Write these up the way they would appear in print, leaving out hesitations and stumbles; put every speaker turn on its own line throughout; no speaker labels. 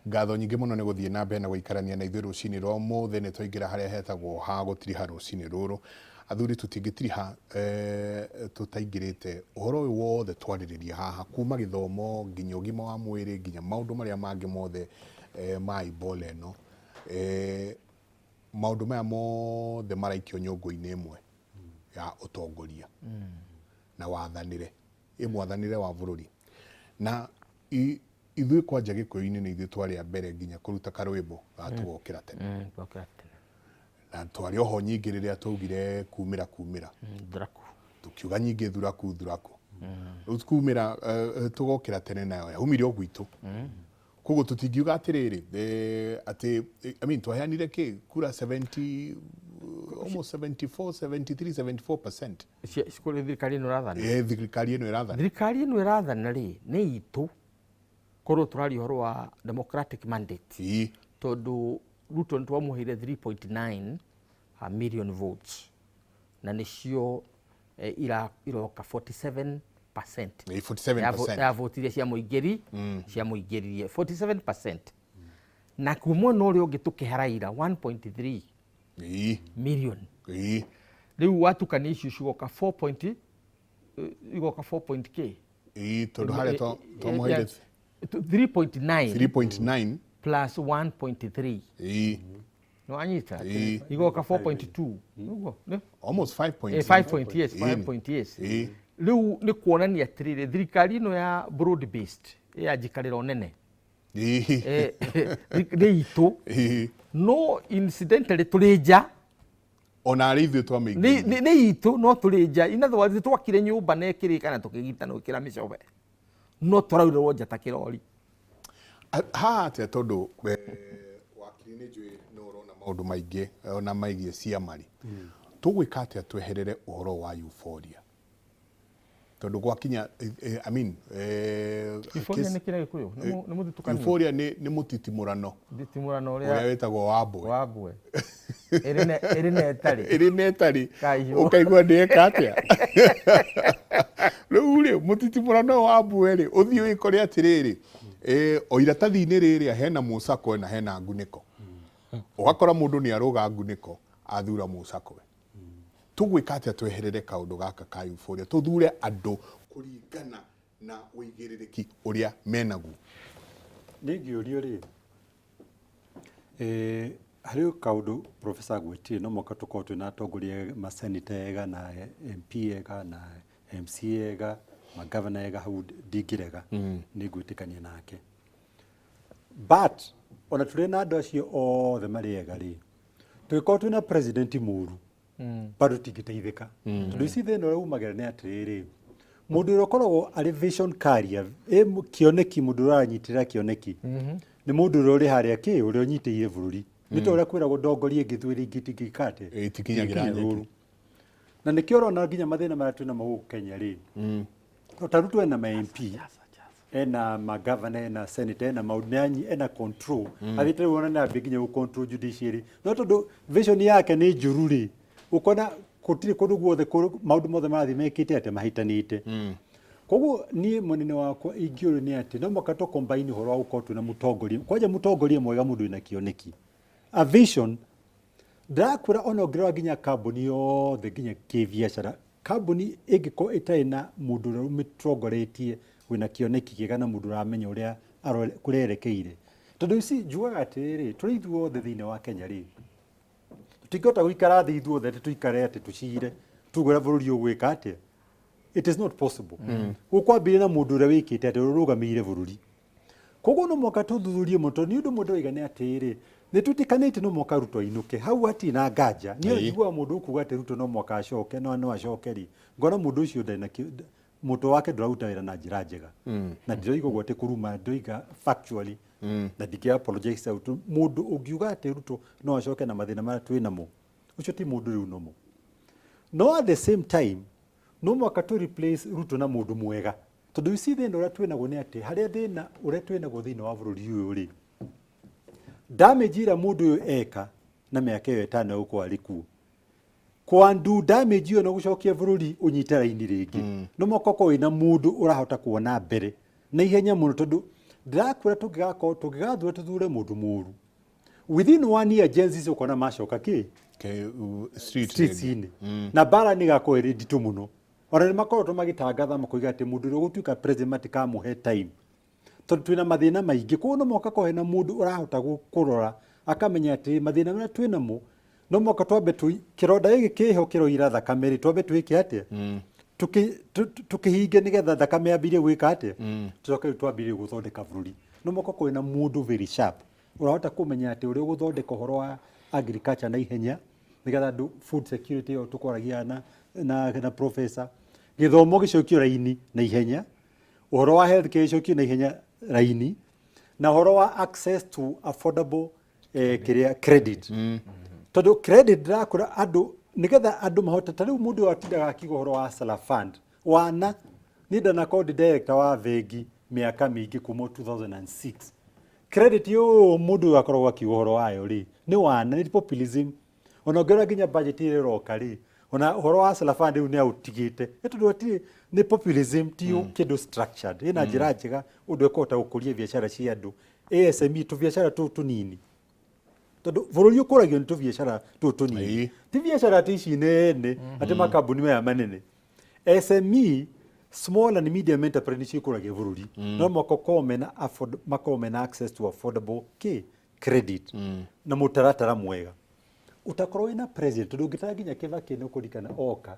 Ngatho nyingĩ mũno nĩ gũthiĩ na mbere na gũikarania na ithuĩ rũcinĩ rwa ũmũthĩ. Nĩ twaingĩra harĩa hetagwo ha gũtiriha rũcinĩ rũrũ. Athuri, tũtingĩtiriha tũtaingĩrĩte ũhoro ũyũ wothe twarĩrĩria haha, kuma gĩthomo nginya ũgima wa mwĩrĩ nginya maũndũ marĩa mangĩ mothe ma Ebola ĩno. Maũndũ maya mothe maraikio nyũngũ-inĩ ĩmwe ya ũtongoria na wathanĩre, ĩ mwathanĩre wa bũrũri. Na ithuĩ kwanja Gĩkũyũ-inĩ nĩ ithuĩ twarĩ a mbere nginya kũruta karwĩmbo ga tũgokĩra tene.
Tũgokĩra tene.
Na twarĩ oho nyingĩ rĩrĩa twaugire kumĩra kumĩra.
Thuraku.
Tũkiuga nyingĩ thuraku thuraku. Rĩu kumĩra tũgokĩra tene nayo yaumire o gwitũ. Koguo tũtingiuga atĩrĩrĩ atĩ, I mean, twaheanire kĩ kura 70, almost 74, 73, 74%.
Kũrĩ thirikari ĩno ĩrathana.
Thirikari ĩno ĩrathana.
Thirikari ĩno ĩrathana rĩ, nĩ itũ korwo tũraria ũhoro wa democratic mandate. Tondũ Ruto nĩ twamũheire 3.9 million votes na nĩcio iroka 47%.
Ĩ, 47%.
Ya vote iria ciamũingĩririe 47%. Na kuo mwena ũrĩa ũngĩ tũkĩhe Raila 1.3 million. Rĩu watukania icio cigoka 4 point, igoka 4 point k.
Ĩ, tondũ harĩa twamũheire
3.9
3.9
plus 1.3. Nĩ wanyita? Igoka 4.2. Ũguo, nĩ?
Almost 5 point.
5 point, yes, 5 point, yes. Rĩu nĩ kuonania atĩrĩrĩ, thirikari ĩno ya broad based ya njikarĩro nene nĩ itũ, no incidentally tũrĩ nja.
Ona arĩ ithuĩ twamĩingĩririe.
Nĩ itũ, no tũrĩ nja. In other words, twakire nyũmba na ĩkĩrĩka na tũkĩgita na gwĩkĩra mĩcobe, no tũraurĩrwo nja ta kĩrori.
Haha atĩa, tondũ wakiri, nĩ njũĩ nĩ ũrona maũndũ maingĩ ona megiĩ ciama rĩ, tũgwĩka atĩa tweherere ũhoro wa euphoria, tondũ gwakinya I mean,
Euphoria nĩ kĩrĩa Gĩkũyũ? Nĩ mũthutũkanio?
Euphoria nĩ mũtitimũrano.
Mũtitimũrano
ũrĩa
ũrĩa
wĩtagwo wa mbwe.
Wa mbwe ĩrĩ na ĩtarĩ.
Ĩrĩ na ĩtarĩ.
Kaiyũ.
Ũkaigua ndĩeka atĩa rĩu rĩ, mũtitimũrano wa mbwe rĩ, ũthiĩ wĩkore atĩrĩrĩ, o iratathi-inĩ rĩrĩa hena mũcakwe na hena ngunĩko, ũgakora mũndũ nĩ arũga ngunĩko athura mũcakwe. Tũgwĩka atĩa tweherere kaũndũ gaka ka euphoria, tũthure andũ kũringana na ũigĩrĩrĩki ũrĩa menaguo?
Niĩ ngĩũrio rĩ, harĩ kaũndũ professor agwetire, no mũhaka tũkorwo twĩna atongoria, maseneta ega na MP ega na MCA ega, magavana ega, hau ndingĩrega, nĩ ngwĩtĩkania nake. But ona tũrĩ na andũ acio othe marĩ ega rĩ, tũngĩkorwo twĩna president mũru, bado tũtingĩteithĩka, tondũ ici thĩna ũrĩa umagĩra nĩ atĩrĩrĩ, mũndũ ũrĩa ũkoragwo arĩ vision carrier, ĩ kĩoneki, mũndũ ũrĩa ũranyitĩrĩra kĩoneki nĩ mũndũ ũrĩa ũrĩ harĩa kĩ ũrĩa ũnyitĩire bũrũri. Nĩ ta ũrĩa kwĩragwo ndongoria ĩngĩ thuĩrĩ ingĩ itingĩka atĩa?
Ĩ, itikinyagĩra
Itingĩkinya
nyeki.
rũru. Na nĩkĩo ũrona nginya mathĩna marĩa twĩnamo gũkũ Kenya rĩ, ta Ruto ena ma MP, ena magavana, ena senator, ena maũndũ, ena control. Athiĩte rĩu ona nĩ ambia nginya gũ control judiciary, no tondũ vision yake nĩ njũru rĩ, ũkona gũtirĩ kũndũ guothe maũndũ mothe marathiĩ mekĩte atĩ mahĩtanĩte. Koguo niĩ mũnene wakwa ingĩũrio nĩ atĩ no mũhaka tũ combine ũhoro wa gũkorwo twĩna mũtongoria, kwanja mũtongoria mwega, mũndũ wĩna kĩoneki, a vision. Ndĩrakwĩra, ona ũngĩrora nginya kambuni yothe, nginya kĩbiacara, kambuni ĩngĩkorwo ĩtarĩ na mũndũ ũrĩa ũmĩtongoretie wĩna kĩoneki kĩega na mũndũ ũramenya ũrĩa kũrĩa erekeire, tondũ ici njugaga atĩrĩrĩ, tũrĩ ithuothe thĩinĩ wa Kenya rĩ, tũtingĩhota gũikara thĩ ithuothe atĩ tũikare atĩ tũcire tuge ũrĩa bũrũri ũgwĩka atĩa. It is not possible. Gũkwambĩrĩria na mũndũ ũrĩa wĩkĩte atĩ ũrũgamĩrĩire bũrũri. Koguo no mũhaka tũthuthurie mũno, tondũ nĩ ũndũ mũndũ oiga nĩ atĩrĩ, nĩ twĩtĩkanĩtie no mũhaka Ruto ainũke, hau hatirĩ na nganja. Niĩ njiguaga mũndũ ũkuga atĩ Ruto no mũhaka acoke, no acoke rĩ, ngona mũndũ ũcio ndarĩ na mũtwe wake ndũraruta wĩra na njĩra njega. Na ndiroiga ũguo atĩ kũruma, ndoiga factually, na ndingĩ apologize Ruto. Mũndũ ũngiuga atĩ Ruto no acoke na mathĩna marĩa twĩ namo, ũcio ti mũndũ rĩu nomo. No at the same time, no mũhaka tũ replace Ruto na mũndũ mwega, tondũ you see, thĩna ũrĩa twĩnaguo nĩ atĩ harĩa thĩna ũrĩa twĩnaguo thĩinĩ wa bũrũri ũyũ rĩ, damage ĩrĩa mũndũ ũyũ eka na mĩaka ĩyo 5 egũkorwo arĩ kuo, kwandu damage ĩyo na gũcokia bũrũri ũnyite raini rĩngĩ, no mũhaka ũkorwo wĩna mũndũ ũrahota kuona mbere na ihenya mũno, tondũ Ndĩrakwĩra tũngĩgakorwo tũngĩgathura tũthure mũndũ mũru, within one year Gen Z ũkona macoka kĩ
Street.
Streets-inĩ, na mbara nĩ ĩgakorwo ĩrĩ nditũ mũno. Ona nĩ makoretwo magĩtangatha makoiga atĩ mũndũ ũrĩa ũgũtuĩka president matikamũhe time, tondũ twĩna mathĩna maingĩ. Koguo no mũhaka korwo hena mũndũ ũrahota kũrora akamenya atĩ mathĩna marĩa twĩnamo, no mũhaka twambe kĩronda gĩkĩ kĩho kĩroira thakame rĩ, twambe twĩke atĩa, tũkĩhinge nĩgetha thakame yambĩrĩrie gwĩka atĩa, tũcoke rĩu twambĩrĩrie gũthondeka bũrũri. No mũhaka ũkorwo na mũndũ very sharp ũrahota kũmenya atĩ ũrĩa ũgũthondeka ũhoro wa agriculture na ihenya, nĩgetha andũ food security ĩyo tũkwaragia na professor, gĩthomo gĩcokio raini na ihenya, ũhoro wa health care gĩcokio na ihenya raini, na ũhoro wa access to affordable kĩrĩa credit, tondũ credit ndĩrakũra andũ nĩgetha andũ mahote. Ta rĩu mũndũ ũyũ atindaga akiuga ũhoro wa Hustler Fund wana, niĩ ndanakorwo ndĩ director wa bengi mĩaka mĩingĩ kuma 2006. Credit ũyũ mũndũ ũyũ akoragwo akiuga ũhoro wayo rĩ, nĩ wana, nĩ populism. Ona ũngĩrora nginya budget ĩrĩa ĩroka rĩ, ona ũhoro wa Hustler Fund rĩu nĩ aũtigĩte, nĩ tondũ hatirĩ, nĩ populism, ti kĩndũ structured ĩna njĩra njega ũndũ ĩkũhota gũkũria biacara cia andũ, SME, tũbiacara tũu tũnini, tondũ bũrũri ũkũragio nĩ tũbiacara tũu tũnini. Ti biacara atĩ ici nene, atĩ makambuni maya manene. SME, small and medium enterprise, nĩcio ikũragia bũrũri. No mũhaka ũkorwo mena makorwo mena access to affordable kĩ credit na mũtaratara mwega. Ũtakorwo wĩna president, tondũ ũngĩtara nginya Kibaki nĩ ũkũririkana oka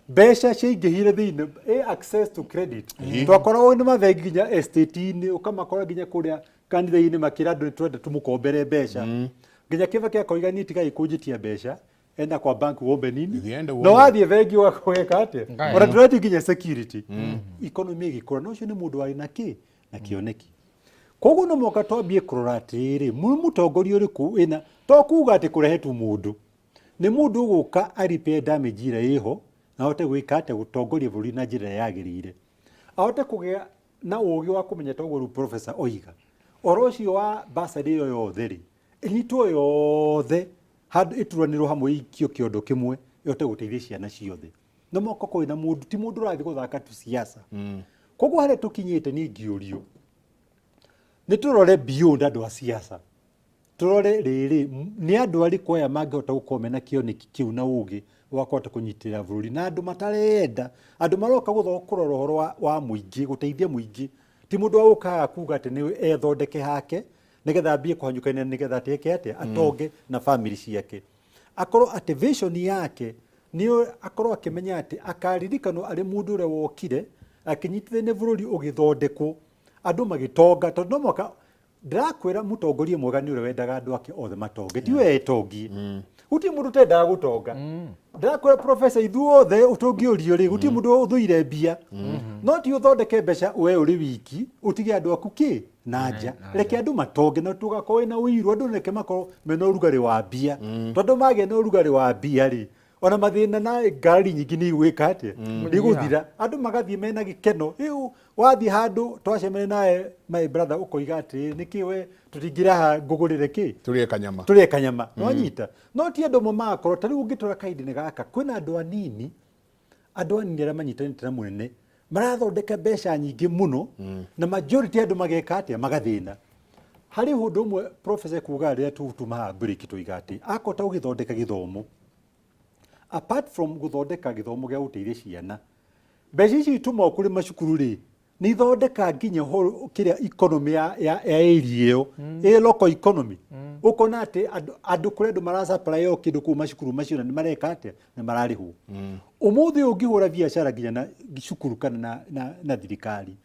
mbeca ciaingĩhire thĩinĩ access to credit. Twakoragwo nĩ mabengi nginya estate-inĩ, ũkamakora nginya kũrĩa kanitha-inĩ makĩra andũ twenda tũmũkombere mbeca. Nginya Kibaki akoiga, "Niĩ tigai kũnjĩtia mbeca, enda kwa bank wombe nini."
Thiĩ enda
Na
wombe.
Wathiĩ bengi ũgeka atĩa?
Ngaya.
Ona ndũretio nginya security. Economy ĩgĩkũra, na ũcio nĩ mũndũ warĩ na kĩ na kĩoneki. Koguo no mũhaka twambie kũrora atĩrĩrĩ, mũtongoria ũrĩkũ wĩna, to kuga atĩ kũrehe tu mũndũ, nĩ mũndũ ũgũka a repair damage ĩrĩa ĩho, na ahote gwĩka atĩa, gũtongoria bũrũri na njĩra ĩrĩa yagĩrĩire, ahote kũgĩa na ũgĩ wa kũmenya toguo rĩu professor oiga ũhoro ũcio wa bursary ĩyo yothe rĩ, ĩnyitwo yothe handũ, ĩturanĩrwo hamwe, ĩikio kĩondo kĩmwe, ĩhote gũteithia ciana ciothe. No mũhaka ũkorwo na mũndũ, ti mũndũ ũrathiĩ gũthaka tu siasa. Koguo harĩa tũkinyĩte, niĩ ingĩũrio nĩ tũrore beyond andũ a siasa, tũrore rĩrĩ, nĩ andũ arĩkũ aya mangĩhota gũkorwo mena kĩoneki kĩu na ũgĩ wa kũhota kũnyitĩrĩra bũrũri, na andũ matarenda, andũ maroka kũrora ũhoro wa mũingĩ, gũteithia mũingĩ, ti mũndũ wa gũkaga kuga atĩ nĩ ethondeke hake nĩgetha ambie kũhanyũkania, nĩgetha atĩ eke atĩa, atonge na family ciake. Akorwo atĩ vision yake nĩ akorwo akĩmenya atĩ akaririkanwo arĩ mũndũ ũrĩa wokire akĩnyitithania bũrũri ũgĩthondekwo, andũ magĩtonga, tondũ no mũhaka ndĩrakwĩra mũtongoria mwega nĩ ũrĩa wendaga andũ ake othe matonge, ti we etongie. Gũtirĩ mũndũ ũtendaga gũtonga. Ndĩrakwĩra professor, ithuothe tũngĩũrio rĩ, gũtirĩ mũndũ ũthũire mbia, no ti ũthondeke mbeca we ũrĩ wiki ũtige andũ aku kĩ na nja. Reke andũ matonge na tũgakorwo na ũiru, andũ reke makorwo mena ũrugarĩ wa mbia, tondũ magĩa na ũrugarĩ wa mbia rĩ, ona mathĩna na ngari nyingĩ nĩ igwĩka atĩa, nĩ igũthira, andũ magathiĩ mena gĩkeno. Rĩu wathiĩ handũ twacemania nawe, my brother, ũkoiga atĩrĩ, nĩkĩ we tũtingĩraha ngũgũrĩre kĩ?
Tũrĩe kanyama.
Tũrĩe kanyama. Nwanyita no ti andũ amwe magakorwo ta rĩu ũngĩtwara kahinda-inĩ gaka, kwĩna andũ anini arĩa manyitanĩte na mũnene marathondeka mbeca nyingĩ mũno, na majority andũ mageka atĩa? Magathĩna. Harĩ ũndũ ũmwe professor kuga rĩrĩa tumaha break, tũiga atĩ akota gũgĩthondeka gĩthomo, apart from gũthondeka gĩthomo gĩa gũteithia ciana, mbeca icio itumagwo kũrĩ macukuru rĩ, nĩ ithondeka nginya kĩrĩa economy ya area ĩyo, ĩ local economy. Ũkona atĩ andũ kũrĩ andũ marasupply o kĩndũ kũu macukuru macio, na nĩ mareka atĩa? Nĩ mararĩhwo. Ũmũthĩ ũyũ ũngĩhũra biacara nginya na cukuru kana na thirikari,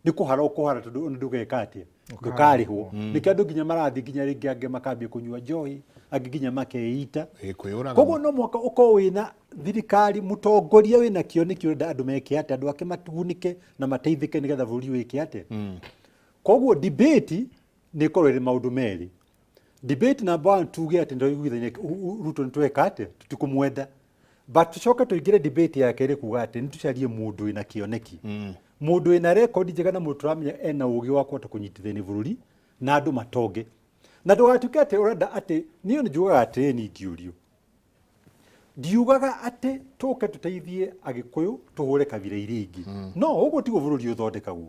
nĩ kũhara ũkũhara, tondũ ona ndũgeka atĩa? Ndũkarĩhwo. Nĩkĩo andũ nginya marathiĩ nginya rĩngĩ angĩ makambia kũnyua njohi, angĩ nginya makeita.
Kwĩyũraga.
Koguo no mũhaka ũkorwo wĩna thirikari, mũtongoria wĩna kĩoneki, ũrenda andũ meke atĩa, andũ ake magunĩke na mateithĩke, nĩgetha bũrũri wĩke atĩa. Koguo debate nĩ ĩkorwo ĩrĩ maũndũ merĩ. Debate number one, tuge atĩ nĩtwaiguithania Ruto nĩ tweka atĩa, tũtikũmwenda, but tũcoke tũingĩre debate ya kerĩ kuga atĩ nĩ tũcarie mũndũ wĩna kĩoneki, mũndũ wĩna record njega, na mũndũ tũramenya ena ũgĩ wa kũhota kũnyitithania bũrũri na andũ matonge, na ndũgatuĩke atĩ ũrenda atĩ niĩ nĩ njugaga atĩrĩ, ningĩũrio ndiugaga atĩ tũke tũteithie Agĩkũyũ tũhũre kabira iria ingĩ. No ũguo tiguo bũrũri ũthondekagwo.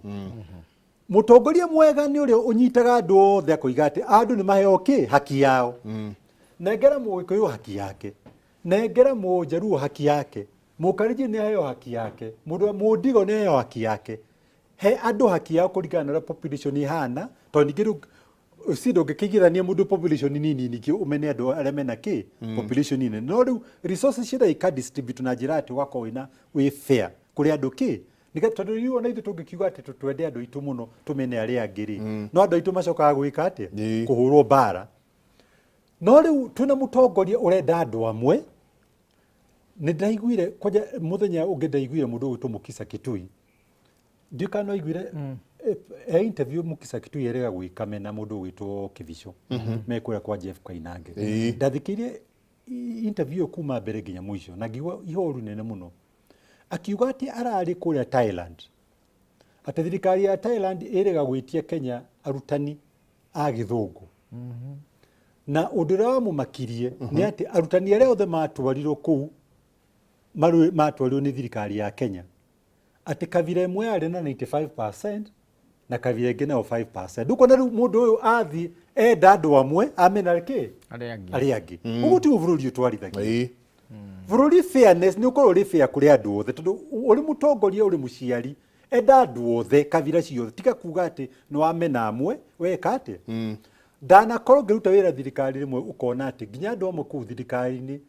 Mũtongoria mwega nĩ ũrĩa ũnyitaga andũ othe akoiga atĩ andũ nĩ maheo kĩ haki yao. Nengera Mũgĩkũyũ haki yake, nengera Mũjaruo haki yake, Mũkalenjin nĩ aheo haki yake, mũndũ Mũndigo nĩ aheo haki yake. He andũ haki yao kũringana na ũrĩa population ihana, tondũ ningĩ rĩu si ndũngĩkĩigithania mũndũ population nini ningĩ ũmene andũ arĩa mena kĩ population nene. No rĩu resources cienda ika distribute na njĩra atĩ ũgakorwo wĩna wĩ fair kũrĩ andũ kĩ nĩgetha tondũ rĩu ona ithuĩ tũngĩkiuga atĩ twende andũ aitũ mũno tũmene arĩa angĩ rĩ, no andũ aitũ macokaga gwĩka atĩa? Kũhũrwo mbara. No rĩu twĩna mũtongoria ũrenda andũ amwe. Nĩ ndaiguire kwanja mũthenya ũngĩ ndaiguire mũndũ ũgwĩtwo Mukisa Kitui, ndiũ kana no aiguire e interview Mukisa Kitui erĩga gwĩka mena mũndũ ũgwĩtwo Kibicho me kũrĩa kwa Jeff Koinange. Ndathikĩirie interview ĩyo kuma mbere nginya mũico na ngĩigua ihoru nene mũno. Akiuga atĩ ararĩ kũrĩa Thailand, atĩ thirikari ya Thailand ĩrĩga gwĩtia Kenya arutani a gĩthũngũ, na ũndũ ũrĩa wamũmakirie nĩ atĩ arutani arĩa othe matwarirwo kũu matwarirwo nĩ thirikari ya Kenya, atĩ kabira ĩmwe yarĩ na 95% na kabira ĩngĩ nayo 5%. Ndũkuona rĩu mũndũ ũyũ athiĩ enda andũ amwe amena kĩ
arĩa angĩ.
Arĩa angĩ. Ũguo tiguo bũrũri ũtwarithagio. Bũrũri fairness nĩ ũkorwo ũrĩ fair kũrĩ andũ othe, tondũ ũrĩ mũtongoria, ũrĩ mũciari, enda andũ othe, kabira ciothe, tiga kuga atĩ nĩ wamena amwe weka atĩa. Ndanakorwo ngĩruta wĩra thirikari rĩmwe, ũkona atĩ nginya andũ amwe kũu thirikari-inĩ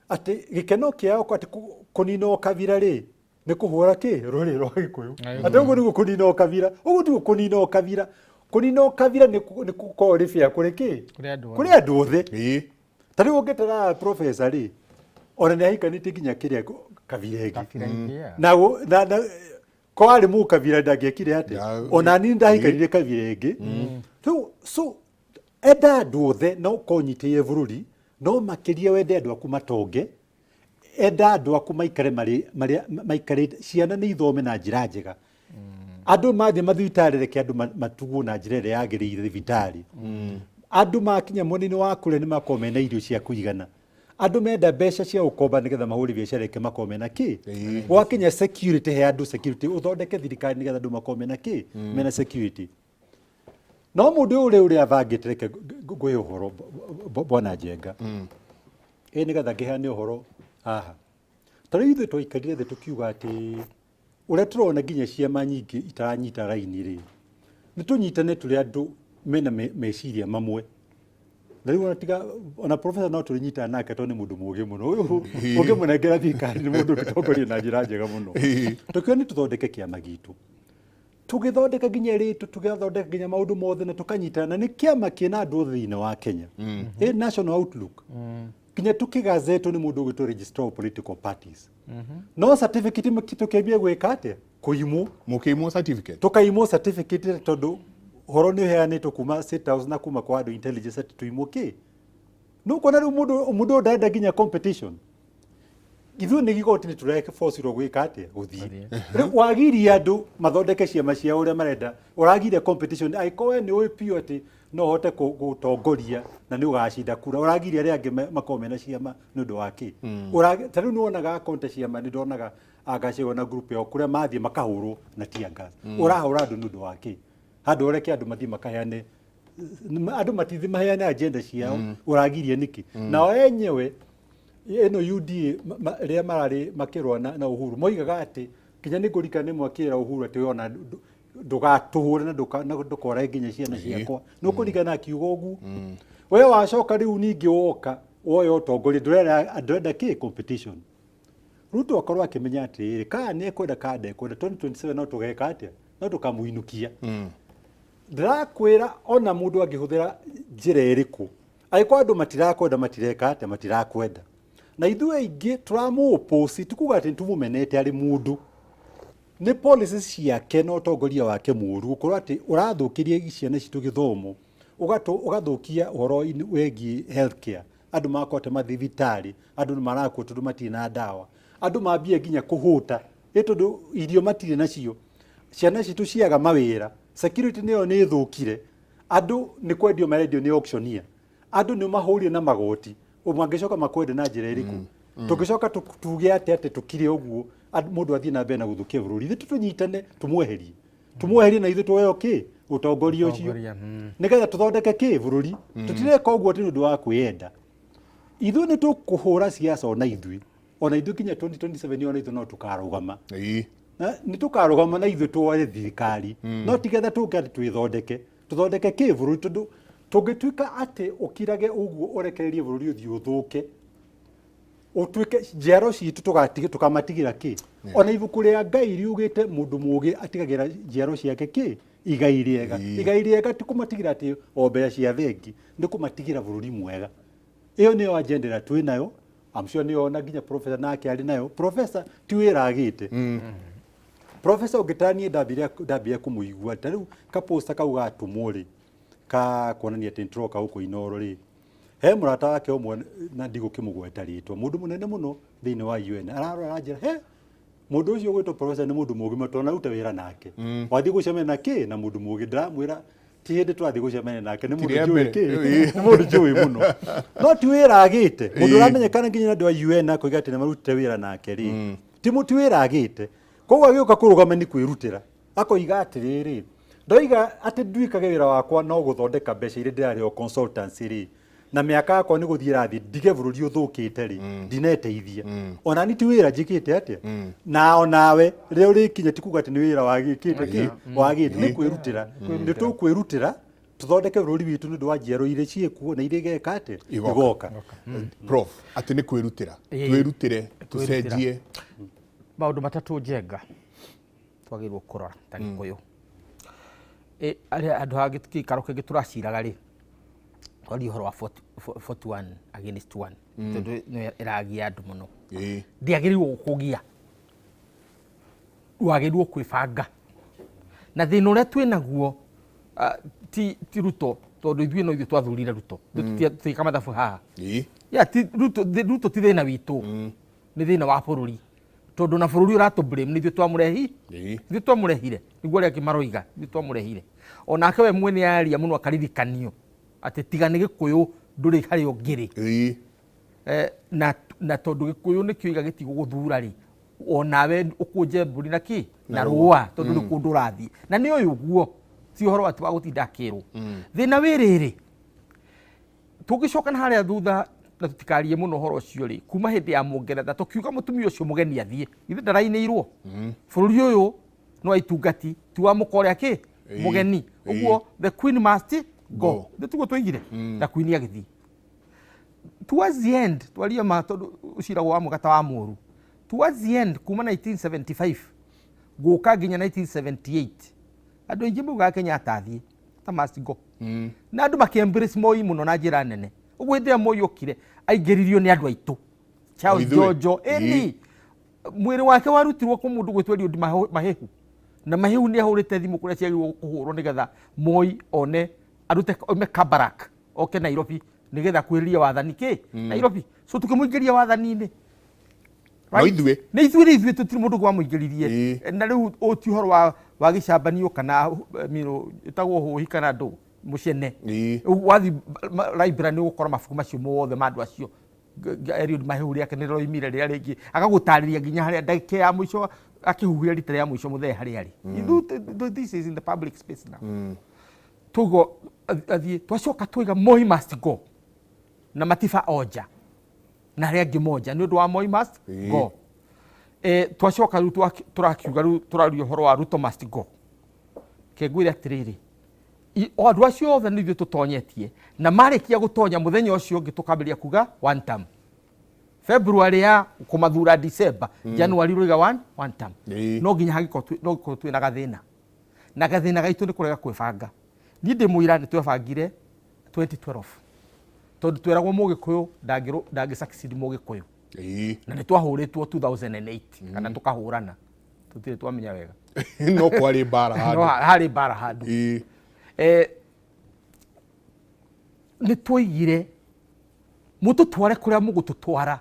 atĩ gĩkeno kĩao atĩ kũnina ũkabira rĩ nĩ kũhũra kĩ rũrĩrĩ rwa Gĩkũyũ, atĩ ũguo nĩguo kũnina ũkabira, ũguo tiguo kũnina ũkabira. Kũnina ũkabira nĩ gũkorwo ũrĩ fair kũrĩ kĩ?
Kũrĩ andũ othe.
Kũrĩ andũ othe. Ta rĩu ũngĩtara professor rĩ, ona nĩ ahikanĩtie nginya kĩrĩa kabira ĩngĩ.
Kabira ingĩ, yeah.
Na ko arĩ mũkabira ndangĩekire atĩa? Ona niĩ ndahikanire kabira ĩngĩ. Rĩu so enda andũ othe na ũkorwo ũnyitĩrĩire bũrũri, no makĩria wende andũ aku matonge, enda andũ aku maikare marĩ marĩ maikare, ciana nĩ ithome na njĩra njega, andũ mathiĩ mathibitarĩ reke andũ matugwo na njĩra ĩrĩa yagĩrĩire thibitarĩ, andũ makinya mwena-inĩ wa kũrĩa nĩ makorwo mena irio cia kũigana, andũ menda mbeca cia gũkomba nĩgetha mahũre biacara reke makorwo mena kĩ, gwakinya security he andũ security, ũthondeke thirikari nĩgetha andũ makorwo mena kĩ, mena security. No mũndũ ũyũ ũrĩa ũrĩa abangĩte, reke ngũhe ũhoro bwana Njenga, ĩ nĩgetha ngĩheane ũhoro haha. Ta rĩu ithuĩ twaikarire thĩ tũkiuga atĩ ũrĩa tũrona nginya ciama nyingĩ itaranyita raini rĩ, nĩ tũnyitane tũrĩ andũ mena meciria mamwe. Na rĩu ona tiga ona professor no tũrĩnyitana nake tondũ nĩ mũndũ mũũgĩ mũno ũyũ, ũngĩmũnengera thirikari nĩ mũndũ ũngĩtongoria na njĩra njega mũno. Tũkiuga nĩ tũthondeke kĩama gitũ, tũgĩthondeka nginya rĩtũ, tũgĩthondeka nginya maũndũ mothe na tũkanyitana, na nĩ kĩama kĩna andũ othe thĩinĩ wa Kenya, ĩ national outlook, nginya tũkĩgazetwo nĩ mũndũ ũgwĩtwo registrar of political parties, no certificate tũkĩambia gwĩka atĩa? Kũimwo.
Mũkĩimwo certificate?
Tũkaimwo certificate tondũ ũhoro nĩ ũheanĩtwo kuma State House na kuma kwa andũ intelligence atĩ tũimwo kĩ. Nĩ ũkuona rĩu mũndũ ũyũ ndarenda nginya competition. Ithuĩ nĩ igoti nĩ tũrebocirwo gwĩka atĩa? Gũthiĩ. Rĩu wagiria andũ mathondeke ciama ciao ũrĩa marenda, ũragiria competition. Angĩkorwo we nĩ ũĩ biũ atĩ no ũhote gũtongoria na nĩ ũgacinda kura, ũragiria arĩa angĩ makorwo mena ciama nĩ ũndũ wa kĩ? Ta rĩu nĩ wonaga konte ciama, nĩ ndonaga Gachagua na group yao kũrĩa mathiĩ makahũrwo na tear gas. Ũrahũra andũ nĩ ũndũ wa kĩ? Handũ ũreke andũ mathiĩ makaheane, andũ matithi maheane agenda ciao, ũragiria nĩkĩ? Nao enyewe ĩno UDA rĩrĩa mararĩ makĩrũa na Uhuru moigaga atĩ nginya nĩ ngũririkana nĩ mwakĩra Uhuru atĩ we ona ndũgatũhũre na ndũkorae nginya ciana ciakwa, nĩ ũkũririkana akiuga ũguo? We wacoka rĩu ningĩ woka woya ũtongoria, ndũrenda kĩ competition. Ruto akorwo akĩmenya atĩrĩrĩ, kana nĩ ekwenda kana ndekwenda, 2027 no tũgeka atĩa? No tũkamũinũkia. Ndĩrakwĩra ona mũndũ angĩhũthĩra njĩra ĩrĩkũ, angĩkorwo andũ matirakwenda, matireka atĩa? Matirakwenda. Na ithuĩ aingĩ tũramũ-oppose, ti kuga atĩ nĩtũmũmenete arĩ mũndũ, nĩ policies ciake na ũtongoria wake mũru, gũkorwo atĩ ũrathũkĩria ciana citũ gĩthomo, ũgathũkia ũhoro wĩgiĩ healthcare, andũ magakorwo atĩ mathibitarĩ andũ nĩ marakua tondũ matirĩ na ndawa, andũ mambia nginya kũhũta ĩ tondũ irio matirĩ nacio, ciana citũ ciaga mawĩra, security nĩyo nĩ ĩthũkire, andũ nĩ kwendio marendio nĩ auctioneer, andũ nĩ mahũrire na magoti, mangĩcoka makwende na njĩra ĩrĩkũ? Tũngĩcoka tuge atĩ tũkire ũguo, mũndũ athiĩ na mbere na gũthũkia bũrũri? Ithuĩ tũnyitane tũmweherie. Tũmweherie na ithuĩ tuoyo kĩ ũtongoria ũcio.
Ũtongoria,
Nĩgetha tũthondeke kĩ bũrũri. Tũtireka ũguo atĩ nĩ ũndũ wa kwĩyenda. Ithuĩ nĩ tũkũhũra siasa ona ithuĩ. Ona ithuĩ kinya 2027 ona ithuĩ no tũkarũgama. Na nĩ tũkarũgama na ithuĩ tuoye thirikari. No tigetha tũke atĩ twĩthondeke. Tũthondeke kĩ bũrũri tondũ tũngĩtuĩka atĩ ũkirage ũguo ũrekererie bũrũri ũthiĩ ũthũke. Ũtuĩke njiaro citũ tũkamatigĩra kĩ? Ona ibuku rĩa Ngai riugĩte mũndũ mũũgĩ atigagĩra njiaro ciake kĩ? Igai rĩega. Igai rĩega ti kũmatigĩra atĩ o mbeca cia bengi, nĩ kũmatigĩra bũrũri mwega. Ĩyo nĩyo agenda ĩrĩa twĩ nayo. I'm sure nĩyo ona nginya professor nake arĩ nayo. Professor ti wĩra agĩte. Professor ũngĩtara niĩ ndambire kũmũigua ta rĩu ka poster kau gatũmwo rĩ, ka kuonania atĩ nĩtũroka gũkũ Inooro rĩ, he mũrata wake ũmwe na ndigũkĩmũgweta rĩtwa, mũndũ mũnene mũno thĩinĩ wa UN, ararora aranjĩra, he mũndũ ũcio ũgwĩtwo professor nĩ mũndũ mũgima tondũ naruta wĩra nake. Wathiĩ gũcemania na kĩ na mũndũ mũgĩ, ndĩramwĩra ti hĩndĩ twathiĩ gũcemania nake, nĩ mũndũ
Ti rĩa
njũĩ
mbere.
kĩ, nĩ mũndũ njũĩ mũno. No ti wĩra agĩte, mũndũ ũramenyekana nginya nĩ andũ a UN akoiga atĩ nĩ marutĩte wĩra nake rĩ, ti wĩra agĩte. Koguo agĩũka kũrũgama nĩ kwĩrutĩra. Akoiga atĩrĩrĩ, ndoiga atĩ nduĩkage wĩra wakwa no gũthondeka mbeca iria ndĩrarĩhwo consultancy rĩ, na mĩaka yakwa nĩ gũthiĩ ĩrathiĩ ndige bũrũri ũthũkĩte rĩ, ndineteithia. Ona ni ti wĩra njĩkĩte atĩa? Na onawe rĩrĩa ũrĩkinya ti kuga atĩ nĩ wĩra wagĩkĩte kĩ, wagĩte, nĩ kwĩrutĩra. Nĩ tũkwĩrutĩra tũthondeke bũrũri witũ nĩ ũndũ wa njiaro iria ciĩkuo na iria igeka atĩa?
Igoka.
Igoka.
Prof, atĩ nĩ kwĩrutĩra. Twĩrutĩre, tũcenjie.
Maũndũ matatũ njenga twagĩrĩirwo kũrora ta Gĩkũyũ. Arĩa andũ a gĩikaro kĩngĩ tũraciraga rĩ, twaria ũhoro wa 41 against 1, tondũ nĩyo ĩragia andũ mũno. Ndĩagĩrĩirwo gũkũgia, wagĩrĩirwo kwĩbanga. Na thĩna ũrĩa twĩnaguo, ti Ruto, tondũ ithuĩ no ithuĩ twathurire Ruto. Tũtiĩka mathabu haha. Yeah, ti Ruto, Ruto ti thĩna witũ. Nĩ thĩna wa bũrũri. Tondũ na bũrũri ũratũ blame nĩ ithuĩ twamũrehi. Ithuĩ twamũrehire. Nĩguo arĩa angĩ maroiga, ithuĩ twamũrehire. Onake we mwene aria mũno akaririkanio atĩ tiga nĩ Gĩkũyũ ndũrĩ harĩa ũngĩrĩ. Na tondũ Gĩkũyũ nĩkĩo iga gĩtigũgũthura rĩ, onawe ũkũnje mbũri na kĩ? Na rũa, tondũ nĩ kũndũ ũrathiĩ. Na nĩ ũyũ ũguo, ti ũhoro atĩ wa gũtinda akĩrwo. Thĩna wĩ rĩrĩ, tũngĩcoka na harĩa thutha na tũtikarie mũno ũhoro ũcio rĩ, kuma hĩndĩ ya Mũngeretha tũkiuga mũtumia ũcio mũgeni athiĩ, githĩ ndarainĩirwo? Bũrũri ũyũ no aitungati, ti wa mũka ũrĩa kĩ? Mũgeni. Ũguo the queen must go.
Go.
Nĩ tiguo twoigire? Na queen agĩthiĩ. Towards the end, twarie ma tondũ ũciragwo wa mũgata wa mũru. Towards the end, kuma 1975 gũka nginya 1978, andũ aingĩ maugaga Kenyatta athiĩ, ta must go. Na andũ makĩ embrace Moi mũno na njĩra nene. Ũguo hĩndĩ ĩrĩa Moi okire, aingĩririo nĩ andũ aitũ. Charles
Ithuĩ.
Jojo, ĩni. Mwĩrĩ wake warutirwo kwĩ mũndũ gwĩtwo Eliud Mahehu. Na Mahehu nĩ ahũrĩte thimũ kũrĩa ciagĩrĩirwo kũhũrwo nĩgetha Moi one arute oime Kabarak oke Nairobi nĩgetha akuhĩrĩrie wathani kĩ? Nairobi. So tũkĩmũingĩria wathani-inĩ.
No ithuĩ.
Nĩ ithuĩ, nĩ ithuĩ, tũtirĩ mũndũ ũngĩ wamũingĩririe. Na rĩu ũyũ ti ũhoro wa gĩcambanio kana, mino, ĩtagwo hũhi kana ndũ, mũcene. Ũguo wathiĩ library nĩ ũgũkora mabuku macio mothe ma andũ acio. Eliud Mahehu rĩake nĩ rĩroimire rĩrĩa rĩngĩ. Agagũtarĩria nginya harĩa ndagĩka ya mũico akĩhuhia rita rĩa mũico mũthee harĩa arĩ. This is in the public space now. Tugo athiĩ, twacoka twaiga Moi must go. Na Matiba onja. Na arĩa angĩ monja nĩ ũndũ wa Moi must go. Twacoka rĩu tũrakiuga rĩu tũraria ũhoro wa Ruto must go. Ke ngwĩre atĩrĩrĩ, o andũ acio othe nĩ ithuĩ tũtonyetie, na marĩkia gũtonya mũthenya ũcio ũngĩ tũkambĩrĩria kuga one term. February ya kũmathura December, January rũiga one term. No nginya hangĩkorwo no gũkorwo twĩna gathĩna. Na gathĩna gaitũ nĩ kũrega kwĩbanga. Niĩ ndĩ mũira nĩ twebangire 2012. Tondũ tweragwo Mũgĩkũyũ ndangĩ succeed Mũgĩkũyũ. Na nĩ twahũrĩtwo 2008, kana tũkahũrana. Tũtirĩ twamenya wega.
No kwarĩ mbara handũ.
No harĩ mbara handũ. Nĩ twoigire mũtũtware kũrĩa mũgũtũtwara,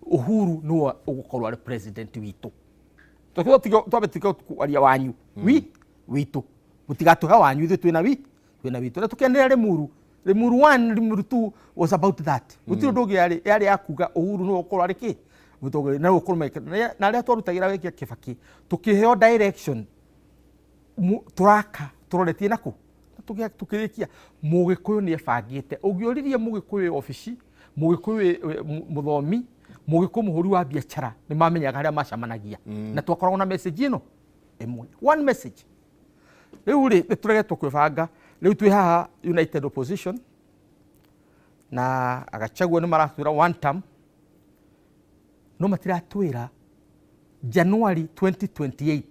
Uhuru nĩwe ũgũkorwo arĩ president witũ. Twambe tutige kwaria wanyu. Wi witũ. Mũtigatũhe wanyu, ithuĩ twĩna wi, twĩna witũ. Na tũkenera Limuru. Limuru 1, Limuru 2 was about that. Gũtirĩ ũndũ ũngĩ yarĩ ya kuga Uhuru nĩwe ũgũkorwo arĩ kĩ? Mũtongoria, na ũgũkorwo mekĩra. Na arĩa twarutagĩra wĩra Kibaki, tũkĩheo direction. Tũraka tũroretie nakũ na tũkĩrĩkia Mũgĩkũyũ nĩ ebangĩte. Ũngĩoririe Mũgĩkũyũ wĩ obici, Mũgĩkũyũ wĩ mũthomi, Mũgĩkũyũ mũhũri wa biacara, nĩ mamenyaga harĩa macemanagia. Na twakoragwo na message ĩno ĩmwe, one message. Rĩu rĩ, nĩ tũregetwo kwĩbanga. Rĩu twĩ haha United Opposition na Gachagua nĩ maratwĩra one term, no matiratwĩra January 2028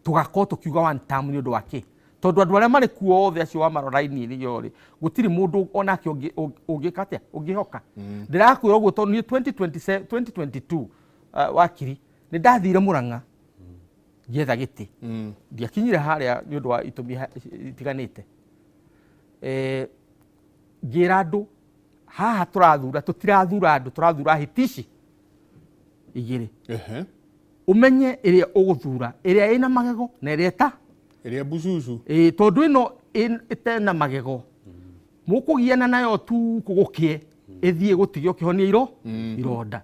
tũgakorwo tũkiuga one term nĩ ũndũ wa kĩ? Tondũ andũ arĩa marĩ kuo othe acio wamarora raini-inĩ ĩyo rĩ, gũtirĩ mũndũ onake ũngĩka atĩa, ũngĩhoka. Ndĩrakwĩra ũguo tondũ niĩ 2027 2022 wakiri nĩ ndathire Mũrang'a ngĩetha gĩtĩ, ndiakinyire harĩa nĩ ũndũ wa itũmi itiganĩte. Ngĩra andũ haha tũrathura, tũtirathura andũ, tũrathura hĩti ici igĩrĩ. Ũmenye ĩrĩa ũgũthura, ĩrĩa ĩna magego na ĩrĩa ĩta
ĩrĩa mbucucu.
Ĩĩ, tondũ ĩno ĩtena magego mũkũgiana nayo tu gũkĩe ĩthiĩ gũtige ũkĩhonia ironda,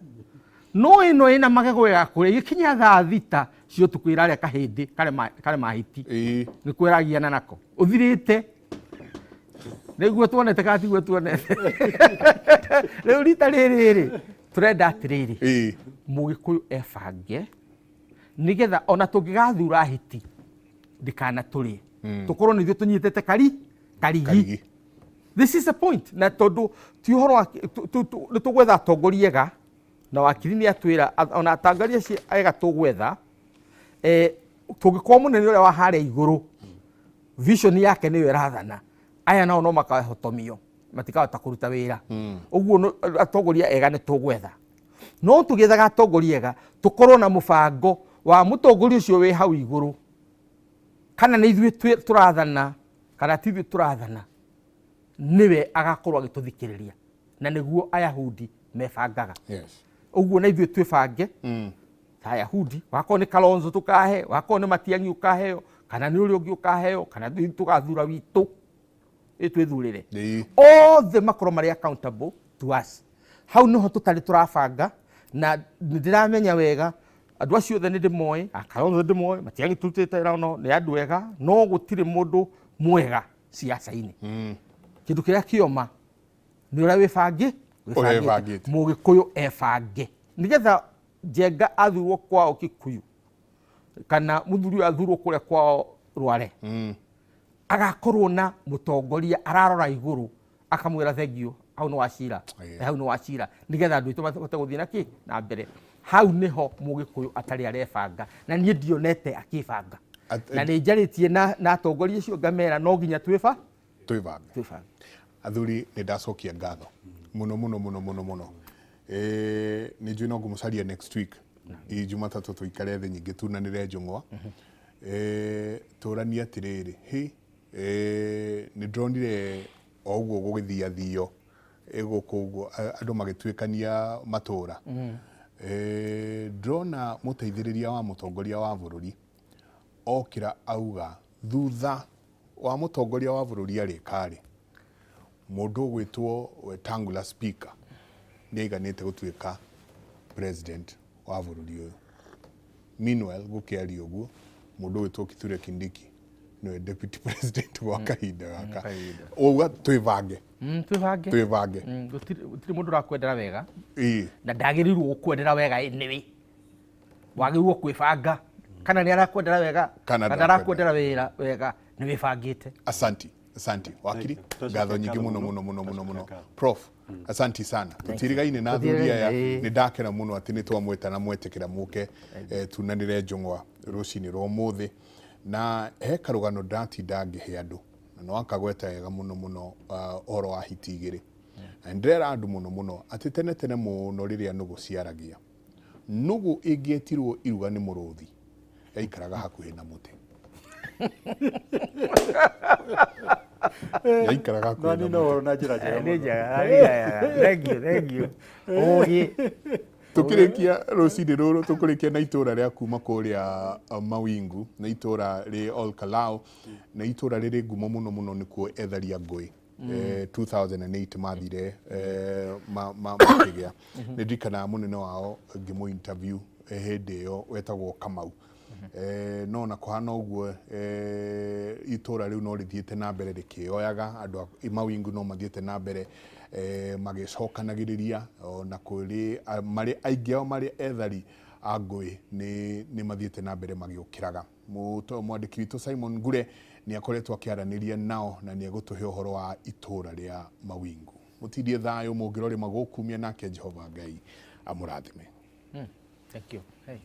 no ĩno ĩna magego ĩgakũrĩa ĩgĩkinya thaa 6 cia ũtukũ ĩrarĩa kahĩndĩ karĩ mahĩti. Nĩkuo ĩragiana nako ũthirĩte, nĩguo tuonete kana tiguo tuonete. Rĩu rita rĩrĩ rĩ, tũrenda atĩrĩrĩ, Mũgĩkũyũ ebange nĩgetha ona tũngĩgathura hiti ndĩkanatũrĩe, tũkorwo nĩ ithuĩ tũnyitĩte karigi.
Karigi.
This is the point. Na tondũ ti ũhoro wa nĩ tũgwetha atongoria ega, na wakiri nĩ atwĩra ona atongoria acio ega tũgwetha, tũngĩkorwo mũnene ũrĩa wa harĩa igũrũ vision yake nĩyo ĩrathana, aya nao no makahotomio, matikahota kũruta wĩra. Ũguo atongoria ega nĩ tũgwetha, no tũgĩethaga atongoria ega tũkorwo na mũbango wa mũtongoria ũcio wĩ hau igũrũ, kana nĩ ithuĩ tũrathana kana ti ithuĩ tũrathana, nĩwe agakorwo agĩtũthikĩrĩria, na nĩguo Ayahudi mebangaga. Ũguo na ithuĩ twĩbange ta Ayahudi, wakorwo nĩ Kalonzo tũkahe, wakorwo nĩ Matiang'i ũkaheo, kana nĩ ũrĩa ũngĩ ũkaheo, kana ithuĩ tũgathura witũ ĩ twĩthurĩre. Othe makorwo marĩ accountable to us. Hau nĩho tũtarĩ tũrabanga, na nĩ ndĩramenya wega andũ acio othe nĩ ndĩmoĩ, Kalonzo ndĩmoĩ, Matiang'i tũrutĩte wĩra no nĩ andũ ega, no gũtirĩ mũndũ mwega siasa-inĩ. Kĩndũ kĩrĩa kĩoma nĩ ũrĩa wĩbangĩ,
Ũrĩa wĩbangĩte.
Mũgĩkũyũ ebange nĩgetha Njenga athurwo kwao Kikuyu kana mũthuri ũyũ athurwo kũrĩa kwao Rware, agakorwo na mũtongoria ararora igũrũ akamwĩra thengio, hau nĩ wacira. Hau nĩ wacira, nĩgetha andũ aitũ mahote gũthiĩ na kĩ na mbere. Hau nĩho Mũgĩkũyũ atarĩ arebanga, na niĩ ndionete akĩbanga. Na nĩ njarĩtie na atongoria acio ngamera no nginya
twĩbange.
Twĩbange.
Athuri, nĩ ndacokia ngatho mũno mũno mũno mũno mũno. Nĩ njũĩ no ngũmũcaria next week i Jumatatũ, tũikare thĩ nyingĩ tunanĩre njũng'wa. Tũranie atĩrĩrĩ, hĩ, nĩ ndĩronire o ũguo gũgĩthiathio gũkũ ũguo andũ magĩtuĩkania matũra. Ndĩrona mũteithĩrĩria wa mũtongoria wa bũrũri okĩra auga thutha wa mũtongoria wa bũrũri arĩka rĩ, mũndũ ũgwĩtwo Wetangula speaker nĩ aiganĩte gũtuĩka president wa bũrũri ũyũ. Meanwhile, gũkĩaria ũguo, mũndũ ũgwĩtwo Kithure Kindiki nĩwe deputy president gwa kahinda gaka.
Kahinda.
Ũguo twĩbange.
Twĩbange.
Twĩbange.
Gũtirĩ mũndũ ũrakwendera wega. Na ndagĩrĩirwo gũkwendera wega, anyway wagĩrĩirwo kwĩbanga kana nĩ arakwendera wega
kana
kana arakwendera wĩra wega, nĩ wĩbangĩte.
Asanti, asanti wakiri.
Thank you.
Ngatho nyingĩ mũno mũno mũno mũno mũno.
Ngatho.
Prof, asanti sana. Tũtirigaine na athuri aya.
Tũtirigaine, ĩĩ.
Nĩ ndakena mũno atĩ nĩ twamwĩta na mwetĩkĩra mũke tunanĩre njũng'wa rũcinĩ rwa ũmũthĩ. Na he karũgano ndatinda ngĩhe andũ na no akagweta wega mũno mũno, ũhoro wa hiti igĩrĩ, na nĩ ndĩrera andũ mũno mũno atĩ tene tene mũno rĩrĩa nũgũ ciaragia, nũgũ ĩngĩetirwo iruga nĩ mũrũthi yaikaraga hakuhĩ na mũtĩ, yaikaraga hakuhĩ na
Nani no
mũtĩ.
ũhoro na njĩra njega
Nĩ
mũno.
njega. Thank you, thank you. Ũgĩ.
Tukĩrĩkia rũcinĩ rũrũ, tũkũrĩkia na itũra rĩa kuma kũrĩa Mawingu, na itũra rĩ Ol Kalou, na itũra rĩrĩ ngumo mũno mũno nĩkuo etharia ngũĩ 2008 mathire makĩgĩa. Nĩ ndirikanaga mũnene wao ngĩmũ interview hĩndĩ ĩyo wetagwo Kamau. No na kũhana ũguo, itũra rĩu no rĩthiĩte na mbere rĩkĩoyaga andũ a Mawingu, no mathiĩte na mbere magĩcokanagĩrĩria, ona kũrĩ marĩ aingĩ ao marĩ ethari a ngũĩ, nĩ mathiĩte na mbere magĩũkĩraga. Mwandĩki witũ Simon Ngure nĩ akoretwo akĩaranĩria nao na nĩ egũtũhe ũhoro wa itũra rĩa Mawingu. Mũtindie thayũ mũngĩrorĩma gũkumia, nake Jehova Ngai amũrathime.
Thank you. Hey.